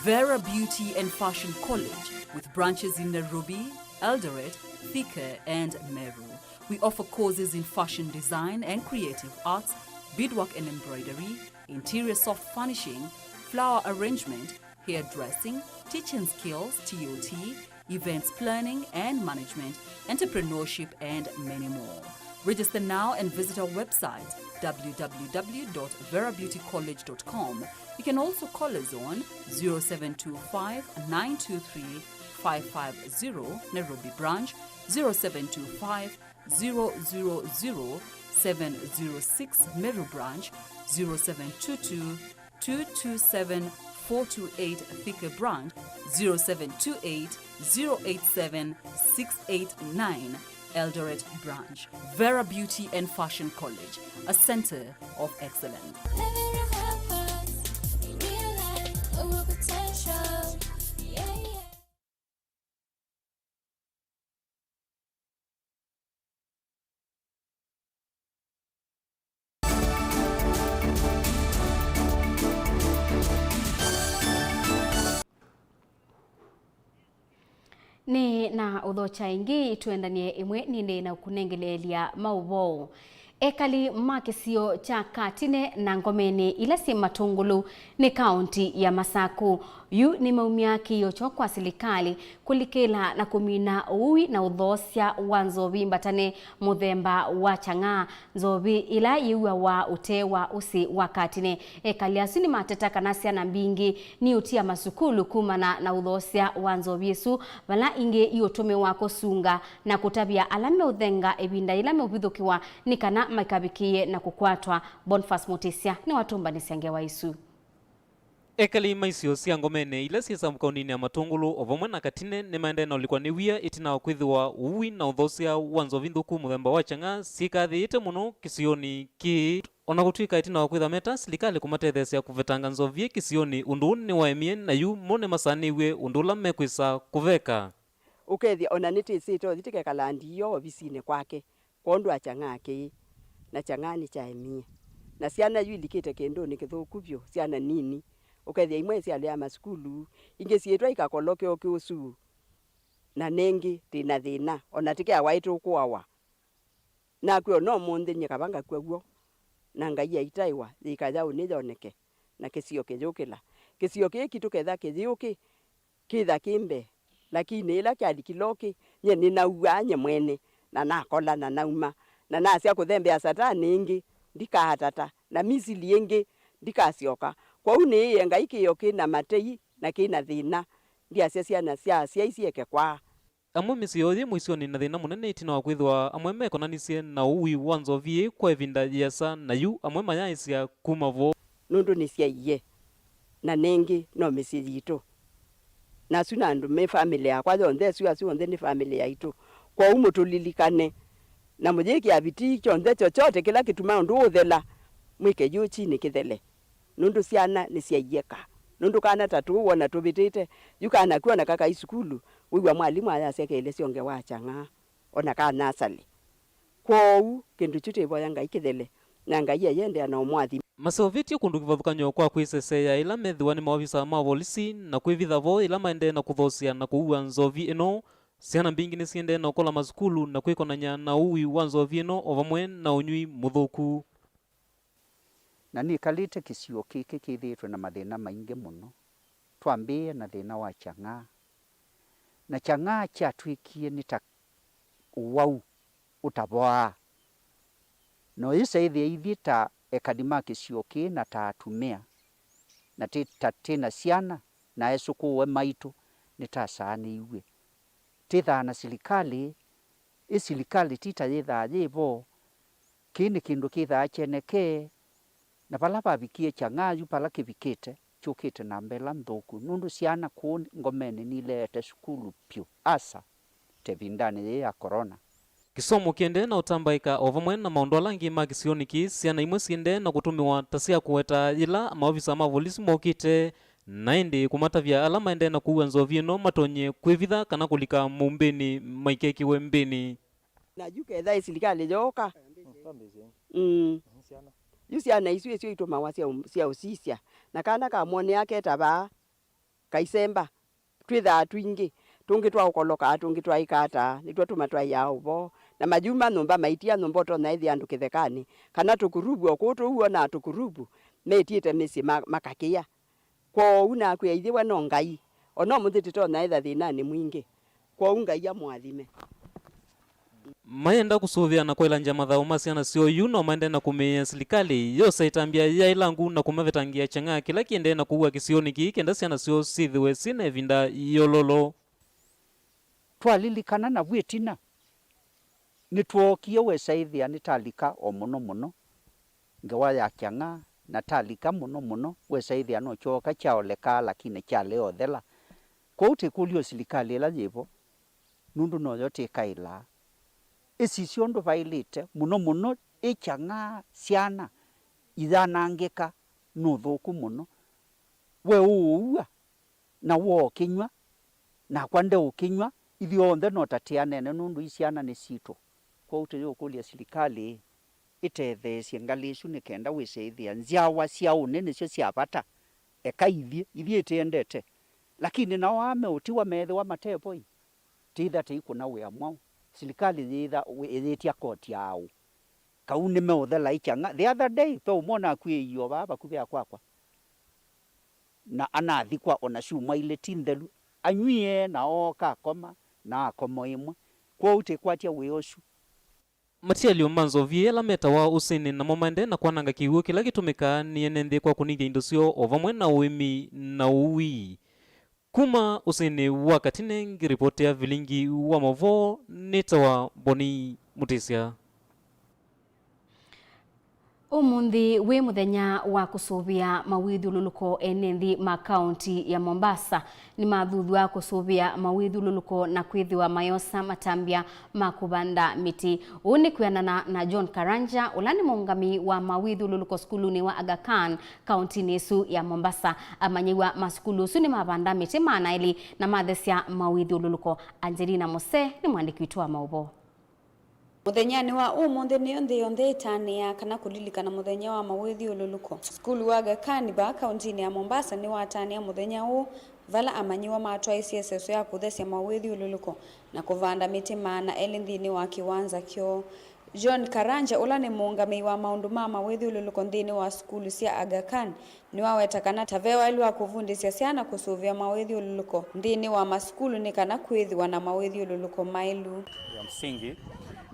Vera Beauty and Fashion College, with branches in Nairobi, Eldoret, Thika, and Meru. We offer courses in fashion design and creative arts, beadwork and embroidery, interior soft furnishing, flower arrangement, hairdressing, teaching skills, T O T, events planning and management, entrepreneurship, and many more. Register now and visit our website, w w w dot vera beauty college dot com. You can also call us on zero seven two five, nine two three, five five zero, Nairobi branch, zero seven two five, zero zero zero, seven zero six, Meru branch, zero seven two two, two two seven, four two eight Thika Branch, zero seven two eight, zero eight seven, six eight nine Eldoret Branch. Vera Beauty and Fashion College, a center of excellence. Nĩ na ũthokya ĩngĩ, twendanie ĩmwe nĩnĩ na kũnengeleelya maũvoo. Ekali ma kĩsio kya Katine na ngomenĩ ila syĩ Matũngũlũ nĩ kaũnti ya Masaku yu nĩmaumya kĩĩo kyoo kwa silikalĩ kũlikĩla na kũmina ũui na ũthoosya wa nzovi mbatane mũthemba wa chang'aa, nzovi ĩla yĩuawa ũtee wa ũsĩ wa Katine. Ekali asu nĩmateta kana syana mbingĩ niũtia masukulu kumana na ũthoosya wa nzovi ĩsu, vala ingĩ iũtũmĩwa kũsunga na kũtavya ala meũthenga ĩvinda yĩla meũvithũkĩwa nĩ kana maikavikĩĩe na kũkwatwa. Boniface Mutisya nĩwatũmbanĩsya ngewa isu. Ekali ma isio sya ngomenĩ ila syĩ sub-kaũntinĩ ya Matũngũlũ o vamwe na Katine nĩmaendee na ũlikwa nĩ wia ĩtina wa kwĩthĩwa ũui na ũthoosya wa nzovi nthũku mũthemba wa chang'aa syĩkathĩĩte mũno kĩsionĩ kĩĩ. O na kũtw'ĩka ĩtina wa kwĩtha meta silikalĩ kũmatetheesya kũvetanga nzovi ĩ kĩsionĩ, ũndũ ũũ nĩwaemie, na yu mo nĩmasanĩw'e ũndũ ũla mekwĩsa kũveka. Ũkethĩa o na nĩtĩsĩte ũthi tĩkekala ndiio ovisinĩ kwake kwondũ wa chang'aa kĩĩ, na chang'aa nĩkyaemie. Na syana yu ilikĩte kĩndũnĩ kĩthũku vyũ, syana nini. Ũkethĩa imwe isyalea masukulu, ingĩ syĩtwa ikakoloke ũkĩ ũsu, na nengĩ tĩ na thĩna, o na tĩkeawa ĩtũkũawa. Nakw'a o na ũmũnthĩ nyie kava ngakw'a w'o, na Ngai aitaĩwa, yĩika yaũ nĩyoneke, na kĩsio kĩyũkĩla. Kĩsio kĩĩ kitũ ketha kĩyĩũkĩ, kĩtha kĩ mbee, lakini ĩla kyalikile ũkĩ, nyie nĩnauaa nyie mwene, na nakola, na nauma, na nasya kũthembea Satanĩ ĩngĩ, ndikaatata, na Misili ĩngĩ, ndikasyoka. Kwoou nĩĩe Ngai kĩĩo kĩ na matei na kĩ na thĩna, ndyasya syana sya asyai syeke kwaa. Amwe mĩsyĩ yoo yĩ mũisyonĩ na thĩna mũnene ĩtina wa kwĩthĩwa amwe mekonanisye na ũui wa nzovi ĩĩ kwa ĩvinda yĩasa, na yu amwe mayaaĩsya kuma vo. Nũndũ nĩsyaie, na nengĩ no mĩsyĩ yitũ. Na asu na andũ me famĩlĩ yakwa yonthe, asu, asu onthe nĩ famĩlĩ yaitũ. Kwoou mũtũlilikane, na mũyĩkĩa vitii kyonthe chochote kĩla kĩtuma ũndũ ũthela, mwĩke yu chini kĩthele. Nũndũ syana nĩsyaie ka. Nũndũ kana ta tũũ wona tũvĩtĩte, yu kana kw'o na kakai sukulu, wĩw'a mwalimũ ayasya kelesyo ngewa chang'aa, o na ka nasalĩ. Kwoou, kĩndũ kyu twĩvoya Ngai kĩthele, na Ngai ayĩendeea na ũmũathima. Maseũvĩtye kũndũ kĩvathũkany'o kwa kwĩseseea ĩla methĩwa nĩ maovisa ma volisi na kwĩvitha vo ĩla maendee na kũthoosya na kũua nzovi ĩno. Syana mbingĩ nĩsiendee na ũkola masukulu na kwĩkonany'a na ũui wa nzovi ĩno o vamwe na ũnyw'i mũthũku. Na nĩkalĩte kĩsio kĩkĩ kĩthĩĩtwe na mathĩna maingĩ mũno, twambĩĩe na thĩna wa kyang'aa. Na kyang'aa kyatw'ĩkie nĩ ta ũwau ũtavoaa. No ĩsaĩthĩa ithyĩ ta ekali ma kĩsio kĩĩ na ta atumĩa, na tĩ ta twĩ na syana na esũkũũe maitũ, nĩtasaanĩiw'e. Twĩthaa na silikalĩ, ĩ silikalĩ ti ta yĩthaa yĩ vo. Kĩĩ nĩ kĩndũ kĩthaa kyenekee, na vala vavikie kyang'aa yu vala kĩvikĩte, kyũkĩte namba ĩla nthũku, nũndũ syana kũũ ngomenĩ nileete sukulu pyũ. Asa, ta ĩvindanĩ yĩĩ ya korona. Kĩsomo kĩendee na ũtambaĩka o vamwe na maũndũ ala angĩ ma kĩsionĩ kĩĩ, syana imwe siendee na kũtũmĩwa ta sya kũweta yĩla maovisa ma volisi mokĩte, na ĩndĩ kũmatavya ala maendee na kũua nzovi ĩno matonye kwĩvitha kana kũlika mũumbĩnĩ maikekĩwe mbĩnĩ. Na yu ketha ĩ silikalĩ yooka. Mm. Yu syana isu ĩsyo itũmawa sya ũ-, sya ũsisya. Na kana kamwonea ketavaa kaisemba. Twĩthaa twingĩ. Tũngĩ twaũkolokaa, tũngĩ twaĩkaa ata. Nĩtw'o tũmatwaĩaa ũvoo. Na mayuma nyũmba maitia nyũmba ũtonya ĩthĩa andũ kĩthekanĩ. Kana tũkuruvu o kũu tũu wonaa tũkuruvu. Metiĩte mĩsyĩ ma-, makakĩa. Kwoou nakwĩa, ithyĩ we no Ngai, o na ũmũnthĩ tũtonya ĩtha thĩnanĩ mwingĩ. Kwoou Ngai amũathime. Mayenda kũsũvĩa na kwaĩlangya mathaũ ma syana syoo yu, no maendee na kũmĩĩa silikalĩ yose ĩtambya ya ĩlangu na kũmavetangĩa kyang'aa kĩla kĩendee na kũua kĩsionĩ kĩĩ, kenda syana syoo syĩthĩwe syĩ na ĩvinda yololo. Twalilikana navu ĩtina, nĩtwookie wesaĩthĩa nĩtalika o mũno mũno ngewa ya kyang'aa, na talika mũno mũno, wesa ĩthĩa no kyoka kyaolekaa, lakini kyalea ũthela. Kwoou tĩkũlya o silikalĩ ĩla yĩvo, nũndũ noyo tĩkaĩlaa. Ĩsisya ũndũ vaĩlĩte, mũno mũno ĩkyang'aa syana iyanangĩka nĩ ũthũku mũno. We ũũua, na woo ũkĩnyw'a, nakwa ndeũkĩnyw'a, ithyonthe no ta tĩanene nũndũ i syana nĩ sitũ. Kwoou tũyũkũlya silikalĩ ĩtetheesye ngalĩ ĩsu nĩ kenda wĩse ĩthĩa nzyawa sya ũnĩ nĩsyo sya vata. Eka ithyĩ, ithyĩ ĩtĩendete. Lakini nao aa meũtiwa meethĩwa matevoi, tĩitha tĩikũna wĩa mwaũ. Silikalĩ yĩtha, ĩyĩtya koti ya aũ? Kau nĩmeũthela ikyang'a. The other day, ve ũmwe ũnakuĩie o vaa vakuvĩ ya kwakwa. Na anathikwa ona syumwa ilĩ ti nthelu. Anywie na ooka akoma, na akoma ĩmwe. Kwoou tĩkwatya wĩa ũsu. Matialyo ma nzovi ĩla metawa ũsĩnĩ namo maendee na kwananga kĩw'ũ kĩla kĩtũmĩkaa nĩ ene nthĩ kwa kũnĩthya indo syoo o vamwe na ũĩmi na ũui. Kuma ũsĩnĩ wa Katine, ngĩripotea vilingi wa maũvoo, nĩtawa Boni Mũtĩsya. Ũmũnthĩ wĩ mũthenya wa kũsũvĩa mawĩthyũlũlũko, ene nthĩ ma kaunti ya Mombasa nĩmathuthw'a kũsũvĩa mawĩthyũlũlũko na kwĩthĩwa mayosa matambya ma kũvanda mĩtĩ. Ũu nĩ kwĩanana na John Karanja, ũla nĩ mũũngamĩi wa mawĩthyũlũlũko sukulunĩ wa Aga Khan, kauntinĩ ĩsu ya Mombasa. Amanyĩw'a ma sukulu ũsu nĩmavanda mĩtĩ maana elĩ na mathesya mawĩthyũlũlũko. Angelina Mose nĩ mwandĩki witũ wa maũvoo. Mũthenyanĩ wa ũmũnthĩ nĩyo nthĩ yonthe ĩtanĩaa kana kũlilikana mũthenya wa mawĩthyũlũlũko. Sukulu wa Aga Khan vaa kauntinĩ ya Mombasa nĩwatanĩa mũthenya ũũ, vala amanyĩw'a matwaĩsye ĩseso ya kũthesya mawĩthyũlũlũko na kũvanda mĩtĩ maana elĩ nthĩnĩ wa kĩwanza kyoo. John Karanja, ũla nĩ mũũngamĩi wa maũndũ ma mawĩthyũlũlũko nthĩnĩ wa sukulu sya Aga Khan, nĩwaweta kana ta ve waĩlu wa kũvundĩsya syana kũsũvĩa mawĩthyũlũlũko nthĩnĩ wa masukulu nĩ kana kwĩthĩwa na mawĩthyũlũlũko maĩlu. Ya msingi,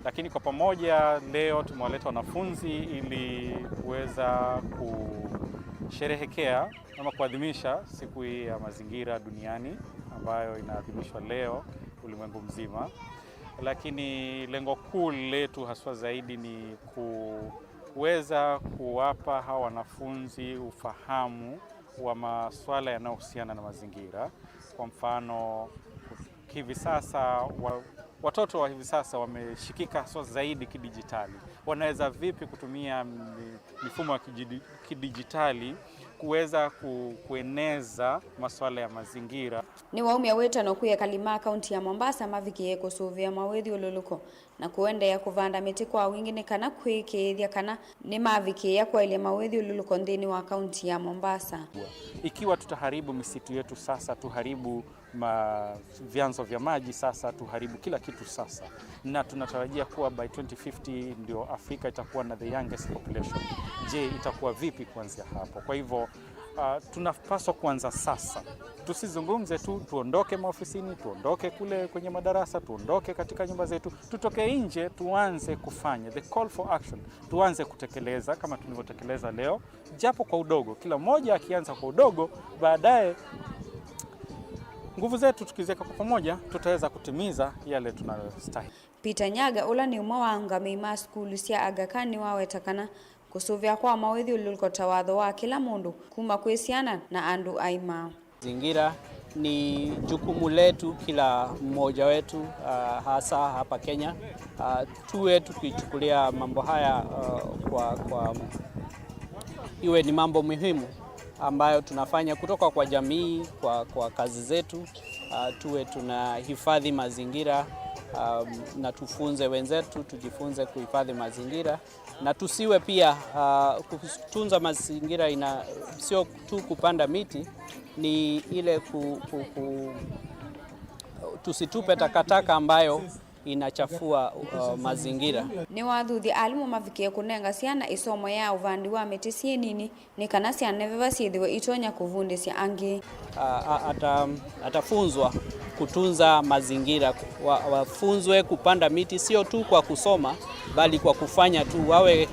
lakini kwa pamoja leo tumewaleta wanafunzi ili kuweza kusherehekea ama kuadhimisha siku hii ya mazingira duniani ambayo inaadhimishwa leo ulimwengu mzima. Lakini lengo kuu letu haswa zaidi ni kuweza kuwapa hawa wanafunzi ufahamu wa masuala yanayohusiana na mazingira. Kwa mfano, hivi sasa wa-, watoto wa hivi sasa wameshikika haswa zaidi kidijitali. Wanaweza vipi kutumia mi-, mifumo ya kijidi-, kidijitali kuweza ku-, kueneza masuala ya mazingira? Nĩwaumya wĩtano kwĩ ekali ma kaunti ya Mombasa mavikĩe kũsũvĩa mawĩthyũlũlũko na kũendeea kũvanda mĩtĩ kwa wingĩ nĩ kana kwĩĩkĩĩthya kana nĩmavikĩĩa kwaĩlya mawĩthyũlũlũko nthĩnĩ wa kaunti ya Mombasa. Ikiwa tutaharibu misitu yetu sasa, tuharibu ma-, vyanzo vya maji sasa, tuharibu kila kitu sasa, na tunatarajia kuwa by twenty fifty ndio Afrika itakuwa na the youngest population. Je, itakuwa vipi kuanzia hapo? Kwa hivyo, ah, tunapaswa kuanza sasa. Tusizungumze tu, tuondoke maofisini, tuondoke kule kwenye madarasa, tuondoke katika nyumba zetu, tutoke nje, tuanze kufanya the call for action, tuanze kutekeleza kama tulivyotekeleza leo, japo kwa udogo, kila mmoja akianza kwa udogo, baadaye nguvu zetu tukiziweka kwa pamoja, tutaweza kutimiza yale tunayostahili. Peter Nyaga, ũla nĩ ũmwe wa aũngamĩi ma sukulu sya Aga Khan, nĩwaweta kana kũsũvĩa kwa mawĩthyũlũlũko ta watho wa kila mũndũ, kuma kwĩ syana na andũ aima. Mazingira ni jukumu letu kila mmoja wetu, ah, hasa hapa Kenya, ah, tuwe tukichukulia mambo haya, ah, kwa, kwa iwe ni mambo muhimu ambayo tunafanya kutoka kwa jamii, kwa, kwa kazi zetu, ah, tuwe tunahifadhi mazingira, ah, na tufunze wenzetu, tujifunze kuhifadhi mazingira. Na tusiwe pia, ah, kutunza mazingira ina, sio tu kupanda miti, ni ile ku, ku, ku, tusitupe takataka ambayo inachafua, uh, mazingira. Nĩwathuthya alimũ mavikĩe kũnenga syana ĩsomo ya ũvandi wa mĩtĩ syĩ nini nĩ kana syaneveva syĩthĩwe itonya kũvundĩsya angĩ. A-, a-, ata-, atafunzwa kutunza mazingira, wa-, wafunzwe kupanda miti, sio tu kwa kusoma, bali kwa kufanya tu, wawe,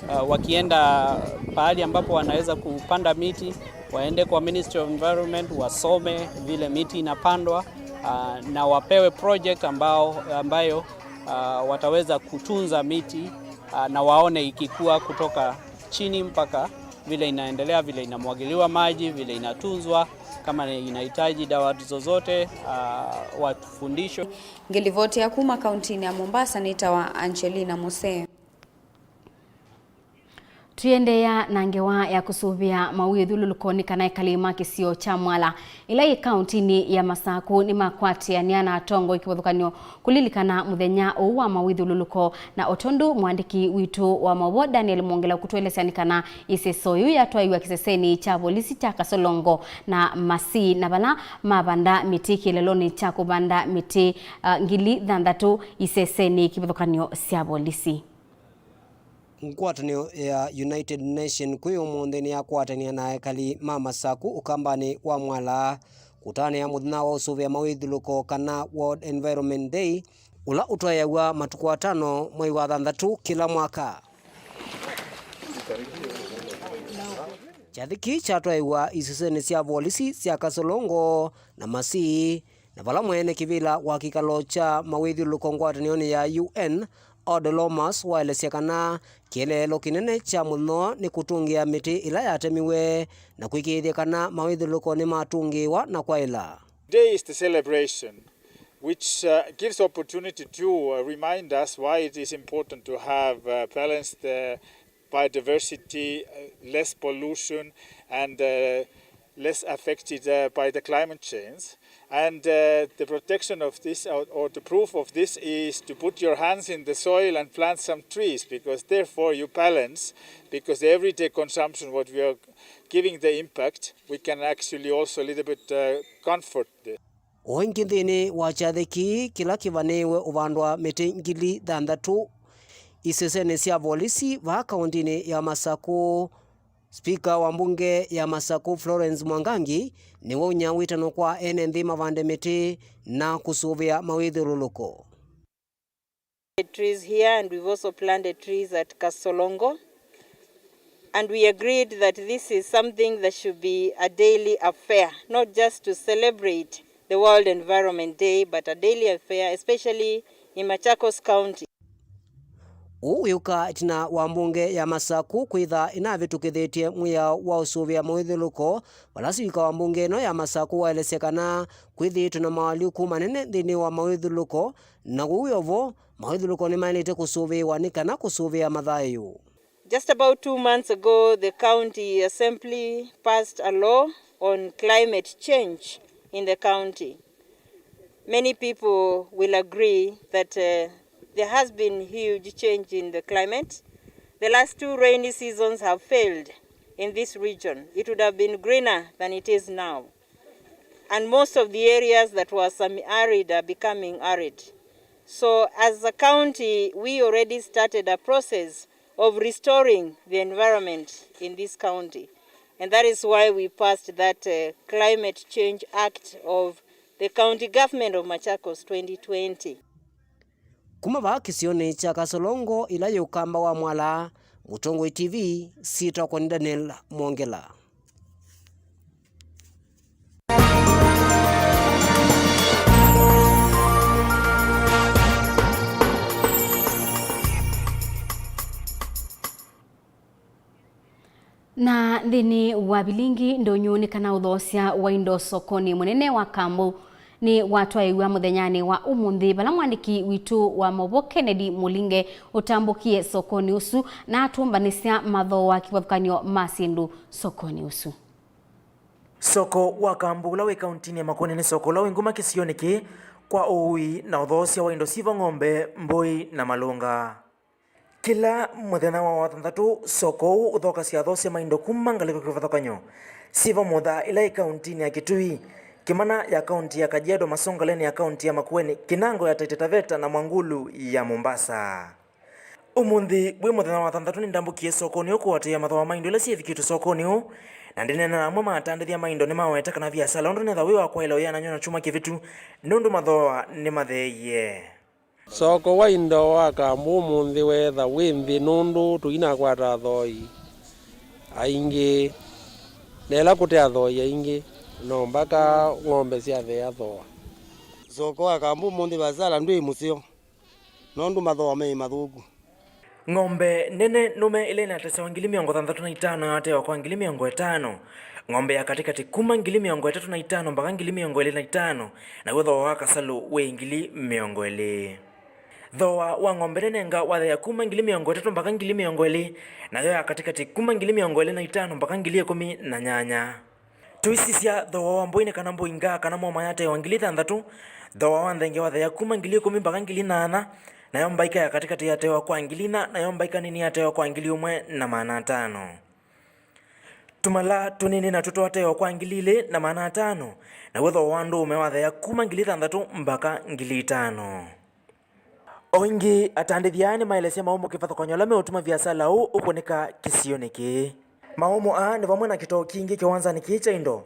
uh, wakienda pahali ambapo wanaweza kupanda miti, waende kwa Ministry of Environment, wasome vile miti inapandwa, uh, na wapewe project ambao, ambayo, uh, wataweza kutunza miti, uh, na waone ikikua kutoka chini mpaka vile inaendelea, vile inamwagiliwa maji, vile inatunzwa, kama inahitaji dawa zozote, ah, watufundishwe. Ngĩlivoti ya kuma kauntinĩ ya Mombasa nĩtawa Angelina Musee. Tũiendeea na ngewa ya kũsũvĩa mawĩthyũlũlũko nĩ kana ekali ma kĩsio kya Mwala, ĩla yĩ kauntinĩ ya Masaku, nĩmakwatĩanĩa na atongoi kĩvathũkany'o kũlilikana mũthenya ũũ wa mawĩthyũlũlũko, na o tondũ mũandĩki witũ wa maũvoo Daniel Mwongela ũkũtũelesya nĩ kana ĩseso yĩu yatwaiwa kĩsesenĩ kya volisi kya Kasolongo na Masii, na vala mavanda mĩtĩ kĩeleelonĩ kya kũvanda mĩtĩ, ah, ngili thanthatũ isesenĩ kĩvathũkany'o sya volisi. Ngwatanĩo ya United Nation kwĩ ũmũnthĩ nĩyakwatany'a na ekali ma Masaku ũkambanĩ wa Mwala kũtanĩa mũthenya wa ũsũvĩa mawĩthyũlũko kana World Environment Day, ũla ũtwaĩawa matukũ atano mwei wa thanthatũ kĩla mwaka. Kyathĩ kĩĩ kyatwaĩwa isesenĩ sya volisi sya Kasolongo na Masii, na vala mwene kĩvĩla wa kĩkalo kya mawĩthyũlũlũko ngwatanĩonĩ ya U N, Aude Lomas waelesya kana kĩeleelo kĩnene kya mũthenya nĩ kũtũngĩa mĩtĩ ĩla yatemiwe na kwĩkĩĩthya kana mawĩthyũlũlũko nĩmatũngĩĩwa na kwaĩla. Today is the celebration, which, uh, gives opportunity to, uh, remind us why it is important to have, uh, balanced, uh, biodiversity, uh, less pollution, and, uh, less affected, uh, by the climate change. And, uh, the protection of this, or, or the proof of this, is to put your hands in the soil and plant some trees, because therefore you balance, because the everyday consumption, what we are giving the impact, we can actually also a little bit, uh, comfort the O ĩngĩ nthĩnĩ wa kyathĩ kĩĩ kĩla kĩvanĩĩwe ũvandwa mĩtĩ ngili thanthatũ isesenĩ sya volisi vaa kaũntĩnĩ ya Masaku, spika wa mbunge ya Masaku Florence Mwangangi nĩwauny'a wĩtano kwa ene nthĩ mavande mĩtĩ na kũsũvĩa mawĩthyũlũlũko. Trees here, and we've also planted trees at Kasolongo. And we agreed that this is something that should be a daily affair, not just to celebrate the World Environment Day, but a daily affair, especially in Machakos County. Ũu wĩũka ĩtina wa mbunge ya Masaku kwĩtha ĩnavĩtũkĩthĩtye mwĩao wa ũsũvĩa mawĩthyũlũlũko, vala sivika wa mbunge ĩno ya Masaku waelesya kana kwĩthĩĩtwe na maũalyũku manene nthĩnĩ wa mawĩthyũlũlũko, na kwoou o vo mawĩthyũlũlũko nĩmaĩlĩte kũsũvĩĩwa nĩ kana kũsũvĩa mathayũ. Just about two months ago, the county assembly passed a law on climate change in the county. Many people will agree that, uh, there has been huge change in the climate. The last two rainy seasons have failed in this region. It would have been greener than it is now. And most of the areas that were semi-arid are becoming arid. So as a county, we already started a process of restoring the environment in this county. And that is why we passed that, uh, Climate Change Act of the County Government of Machakos twenty twenty. Kuma vaa kĩsionĩ kya Kasolongo ĩla yĩ ũkamba wa Mwala, Mũtongoi T V, syĩtwa kwa nĩ Daniel Mwongela. Na nthĩnĩ wa vilingi ndũnyũ nĩ kana ũthoosya wa indo sokonĩ mũnene wa Kambu nĩ watwaĩw'a mũthenyanĩ wa ũmũnthĩ, vala mwandĩki witũ wa maũvoo Kennedy Mũlinge ũtambũkie sokonĩ ũsu na atũmbanĩsya mathooa kĩvathũkany'o ma syĩndũ sokonĩ ũsu. Soko wa Kambu ũla wĩ kauntinĩ ya Makueni nĩ soko ũla wĩ nguma kĩsionĩ kĩĩ kwa ũui na ũthoosya wa indo syĩvo ng'ombe, mbũi na malũnga. Kĩla mũthenya wa wathanthatũ, soko ũũ ũthokasya athoosya ma indo kuma ngalĩko kĩvathũkany'o syĩvo Mũtha ĩla yĩ kauntinĩ ya Kitui, Kĩmana ya kaunti ya Kajiado, Masongaleni ya kaunti ya Makueni, Kinango ya Taita Taveta na Mwangulu ya Mombasa. Ũmũnthĩ wĩ mũthenya wa thanthatũ nĩndambũkie sokonĩ ũũ kũatĩĩa mathooa ma indo ila syĩvikĩtwe sokonĩ ũũ, na ndĩneena na amwe ma atandĩthya ma indo nĩmaweta kana viasala ũndũ nĩtha wĩ wa kwaĩla ũyanany'o na kyumwa kĩvĩtu nũndũ mathooa nĩmatheeie. Soko wa indo wa Kambu ũmũnthĩ weetha wĩ nthĩ nũndũ tũinakwata athooi aingĩ, na ĩla kũte athooi aingĩ, no mbaka ng'ombe syathea thooa. Soko wa Kambu ũmũnthĩ viasala ndwĩ mũseo nũndũ mathooa meĩ mathũku. Ng'ombe nene nũme ĩla ĩnatesewa ngili mĩongo thanthatũ na itano yatewa kwa ngili mĩongo ĩtano, ng'ombe ya katĩkatĩ kuma ngili mĩongo ĩtatũ na itano mpaka ngili mĩongo ĩlĩ na itano, naw'o thooa wa kasalũ wĩ ngili mĩongo ĩlĩ. Thooa wa ng'ombe nene nga watheea kuma ngili mĩongo ĩtatũ mpaka ngili mĩongo ĩlĩ, nayo ya katĩkatĩ kuma ngili mĩongo ĩlĩ na itano mpaka ngili ĩkũmi na nyanya. Tũisisya thooa wa mbũi nĩ kana mbũi nga kana moma yatewa ngili thanthatũ, thooa wa nthenge watheea kuma ngili ĩkũmi mpaka ngili nyanya, nayo mbaika ya katĩkatĩ yatewa kwa ngili inya, nayo mbaika nini yatewa kwa ngili ũmwe na maana atano. Tũmala tũnini natw'o twatewa kwa ngili ilĩ na maana atano, naw'o thooa wa ndũũme watheea kuma ngili thanthatũ mpaka ngili itano. O ĩngĩ, atandĩthya nĩmaelesya mawũmũ kĩvathũkany'o ala meũtuma viasala ũũ ũkũnĩka kĩsionĩ kĩĩ. Mawũmũ aa nĩ vamwe na kĩtoo kingĩ kĩwanzanĩ kĩĩ kya indo,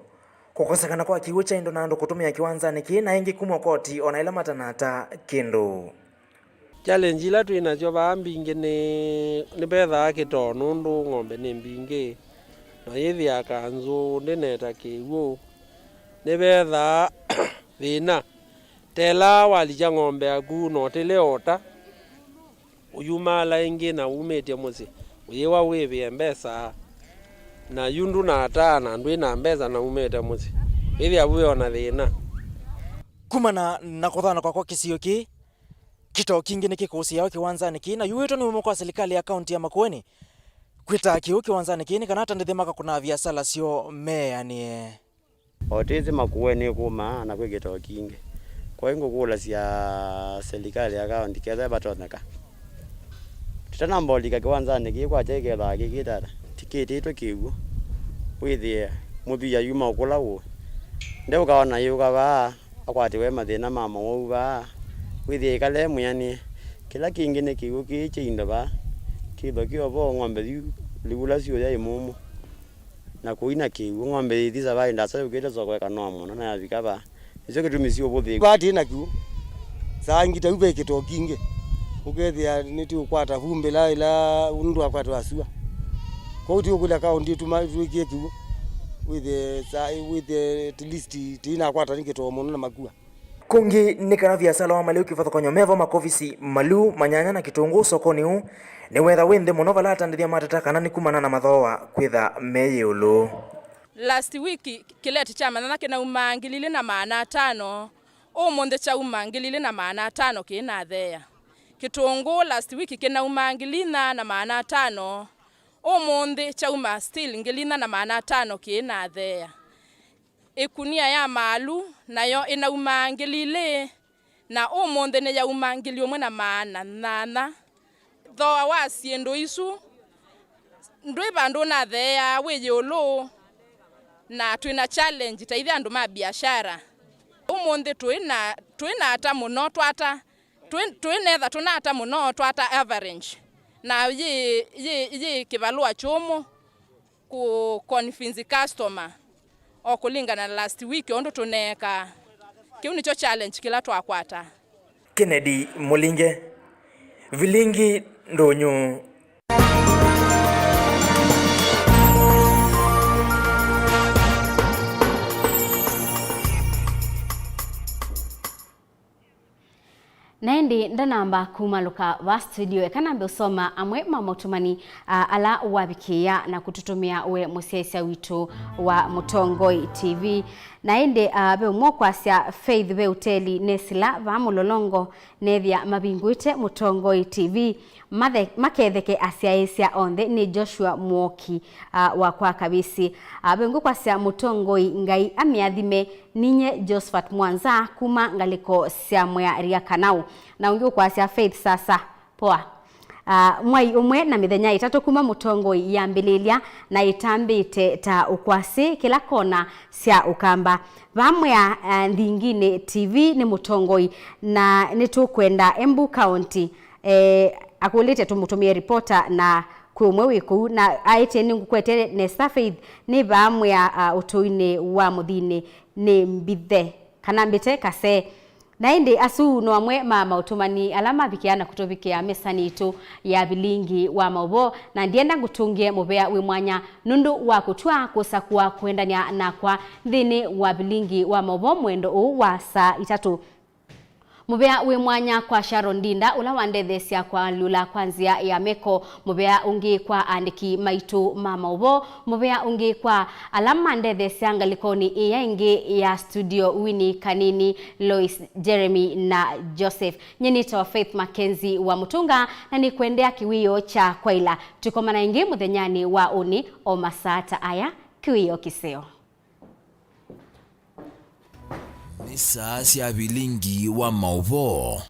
kũkosekana kwa kĩw'ũ kya indo na andũ kũtũmĩa kĩwanzanĩ kĩĩ, na ĩngĩ kumw'a koti o na ĩla matanata kĩndũ. Challenge ila twĩ nasyo vaa mbingĩ nĩ, nĩ vethaa kĩtoo nũndũ ng'ombe nĩ mbingĩ, na yĩthĩa kanzũ ndĩneta kĩw'ũ, nĩ vethaa thĩna. Tela walikya ng'ombe yaku na ũtĩle ota, ũyumaala ĩngĩ na umĩtye mũsyĩ, ũyĩwa wĩvĩe mbesa, na yu ndũnataa na ndwĩ na mbesa na umĩte mũsyĩ, wĩthĩa wĩ o na thĩna. Kumana na kũthanwa kwa kĩsio kĩĩ, kĩtoo kingĩ nĩkĩkũsĩawa kĩwanzanĩ kĩĩ, na yu wĩtwa nĩ ũmwe kwa silikalĩ ya kaunti ya Makueni kwĩtaa kĩw'ũ kĩwanzanĩ kĩĩ nĩ kana atandĩthya makakũnaa viasala syoo meanĩe. O twĩsĩ Makueni nĩ kũmaa na kwĩ kĩtoo kingĩ, kwoou ngũkũlasya silikalĩ ya kaunti kethwa vatonyeka, tũtanamba ũlika kĩwanzanĩ kĩĩ kwakya kĩkethaa kĩkĩtata tikĩtĩtwe kĩw'ũ, wĩthĩe mũthwii ayuma ũkũla ũũ, ndeũka ona yĩũka vaa akwatĩwe mathĩna ma mawau vaa, wĩthĩe ĩkale mwĩanĩe. Kĩla kĩngĩ nĩ kĩw'ũ kĩĩ kya indo vaa, kĩtho kĩ o vo, ng'ombe yu lĩu ũla syũya ĩ mũmũ. Na kũina kĩw'ũ, ng'ombe yĩthi savalĩ ndasa yũkĩte soko ĩkanoa mũno na yavika vaa. Nĩkyo kĩtumi syĩ ũvũthĩĩku. Vaa tĩ na kĩw'ũ, saa ingĩ ta yu ve kĩtoo kingĩ, ũkethĩa nĩtũkwata vumbĩla ĩla nũndũ wa kwatwa sua. Kwoou tũkũlya kaũnti ĩtuma twĩkĩe kĩw'ũ, wĩthĩe saa, wĩthĩe at least tĩinakwata nĩ kĩtoo mũno na makua. Kũngĩ nĩ kana viasala wa malĩu kĩvathũkany'o me vo makovisi, malĩu, manyanya na kĩtũngũũ sokonĩ ũũ nĩwetha wĩ nthĩ mũno vala atandĩthya mateta kana nĩ kumana na mathooa kwĩtha me ĩũlũ. Last week kĩleti kya manyanya kĩnaumaa ngili ilĩ na maana atano, ũmũnthĩ kyauma ngili ilĩ na maana atano kĩinatheea. Kĩtũngũũ last week kĩnaumaa ngili inya na maana atano, ũmũnthĩ kyauma still ngili inya na maana atano kĩinatheea. Ĩkunia ya maalu nayo ĩnaumaa ngili ilĩ, na ũmũnthĩ nĩyauma ngili ũmwe na maana nyanya. Thooa wa syĩndũ isu ndwĩ vandũ ũnatheea, wĩ ĩũlũ, na twĩ na challenge ta ithyĩ andũ ma biashara. Ũmũnthĩ twĩ na, twĩ na ata mũno, twata, twĩ, twĩ netha tũnata mũno, twata average, na yĩ, yĩ, yĩ kĩvalũa kyũmũ kũ convince customer o kũlingana na last week ũndũ tũneekaa. Kĩu nĩkyo challenge kĩla twakwata. Kennedy Mũlinge, Vilingi Ndũnyũ. Na ĩndĩ ndanamba kumalũka va studio, eka nambe ũsoma amwe ma maũtũmani, a, ala wavikĩĩa na kũtũtũmĩa we mũsyaĩĩsya witũ wa Mũtongoi T V. Na ĩndĩ, a, ve ũmwe ũkwasya, Faith ve ũteli nesĩla vaa Mũlolongo, nethĩa mavingũĩte Mũtongoi T V. Mathe-, maketheke asyaĩĩsya onthe nĩ Joshua Mwoki, a, wa kwa Kavĩsĩ. A, ve ũngĩ ũkwasya, Mũtongoi Ngai amĩathime. Ninye Josephat Mwanza kuma ngalĩko sya Mwea Riakanau. Na ũngĩ ũkwasya Faith Sasa. Poa. Ah, mwai ũmwe na mĩthenya ĩtatũ kuma Mũtongoi yambĩlĩlya na ĩtambĩte ta ũkwasĩ kĩla kona sya Ũkamba. Vaa Mwea, ah, Nthinginĩ T V nĩ Mũtongoi na nĩtũkwenda Embu County, eh, akũlĩte tũmũtũmĩe ripota na kwĩ ũmwe wĩ kũu na aĩtye, nĩngũkwete nesa Faith, nĩ vaa Mwea, ah, ũtũinĩ wa mũthinĩ. Nĩ mbithe kana mbĩte kase. Na ĩndĩ asu no amwe ma maũtũmani ala mavikĩa na kũtũvikĩa mesanĩ itũ ya vilingi wa maũvoo, na ndienda ngũtũngĩe mũvea wĩ mwanya nũndũ wa kũtw'a kũsakũa kũendanĩa nakwa nthĩnĩ wa vilingi wa maũvoo mwendo ũũ wa saa itatũ. Mũvea wĩ mwanya kwa Sharon Ndinda, ũla wandetheesya kũalyũla kwa nzĩa ya meko. Mũvea ũngĩ kwa aandĩki maitũ ma maũvoo. Mũvea ũngĩ kwa ala mandetheesya ngalĩkonĩ ĩya ĩngĩ ya studio, Winnie Kanini, Lois, Jeremy na Joseph. Nyie nĩtawa Faith Mackenzie wa Mũtũnga, na nĩkwendea kĩwĩoo kya kwaĩla. Tũkomana ĩngĩ mũthenyanĩ wa ũnĩ o masaa ta aya. Kĩwĩoo kĩseo. Nĩ saa sya vilingi wa maũvoo.